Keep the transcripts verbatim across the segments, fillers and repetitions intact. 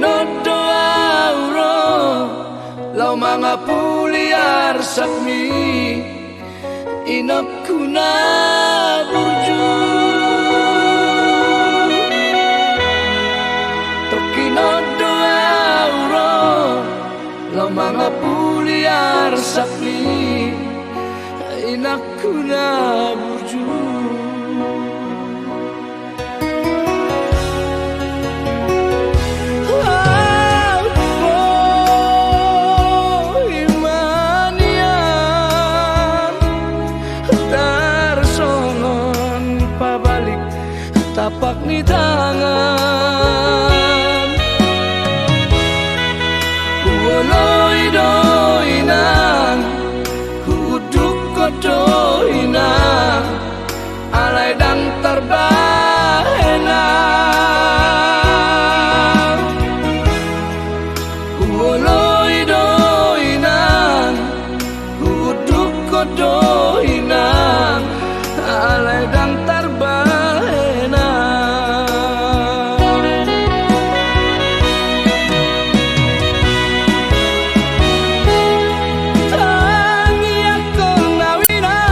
on do ahu ro, laho mangapuli arsakmi, inangku na burju. Tongkin on do ahu ro, laho mangapuli arsakmi, inangku na burju. Boi ma nian tarsongon pabalik tapak ni tangan. Huoloi do inang, huunduk ho do inang, alai ndang tarbahen au. Huoloi do inang, huunduk ho do inang, alai ndang tarbahen au. Tangiangkon ahu inang,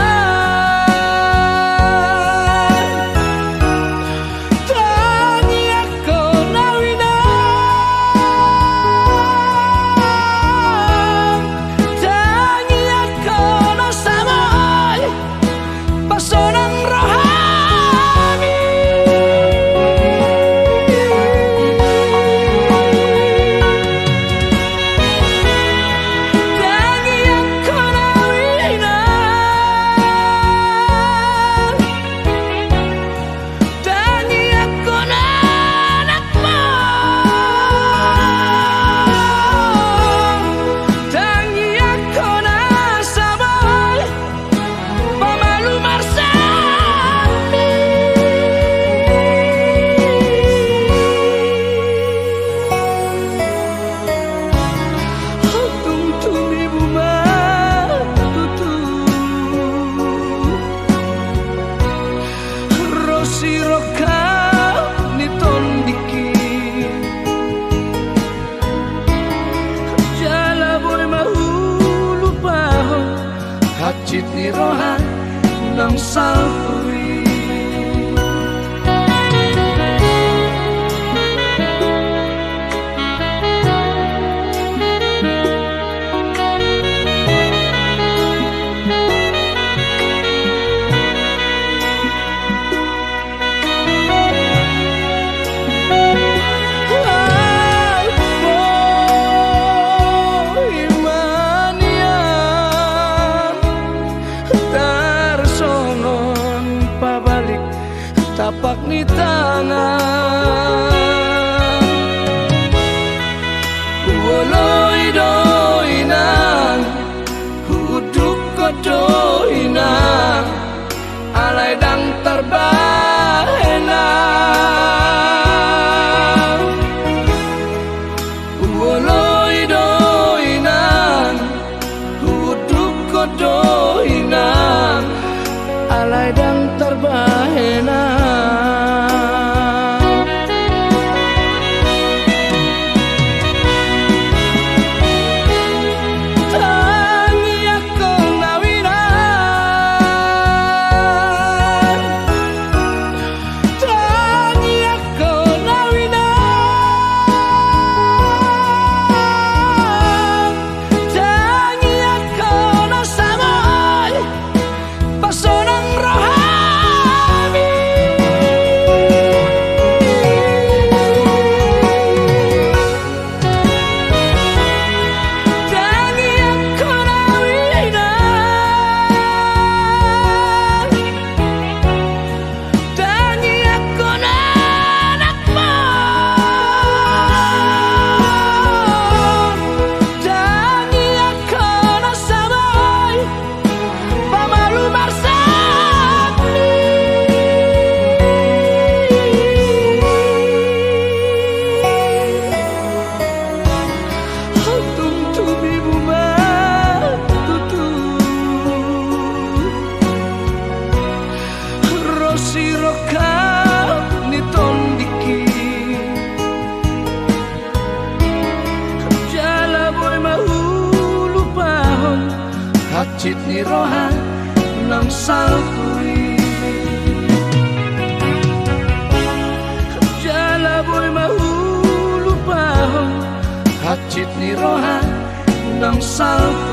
tangiangkon ahu inang, tangiangkon asa boi pasonang rohami. Tangiangkon ahu inang, tangiangkon anakmu, tangiangkon asa boi pamalum arsakmi. Tung tumibu ma tutu ro sirongkap ni tondingki. Jala boi ma hulupahon hansit ni roha naung salpu i. Boi ma nian tarsongon Hansit ni roha naung salpu i. Jala boi ma hulupahon hansit ni roha naung salpu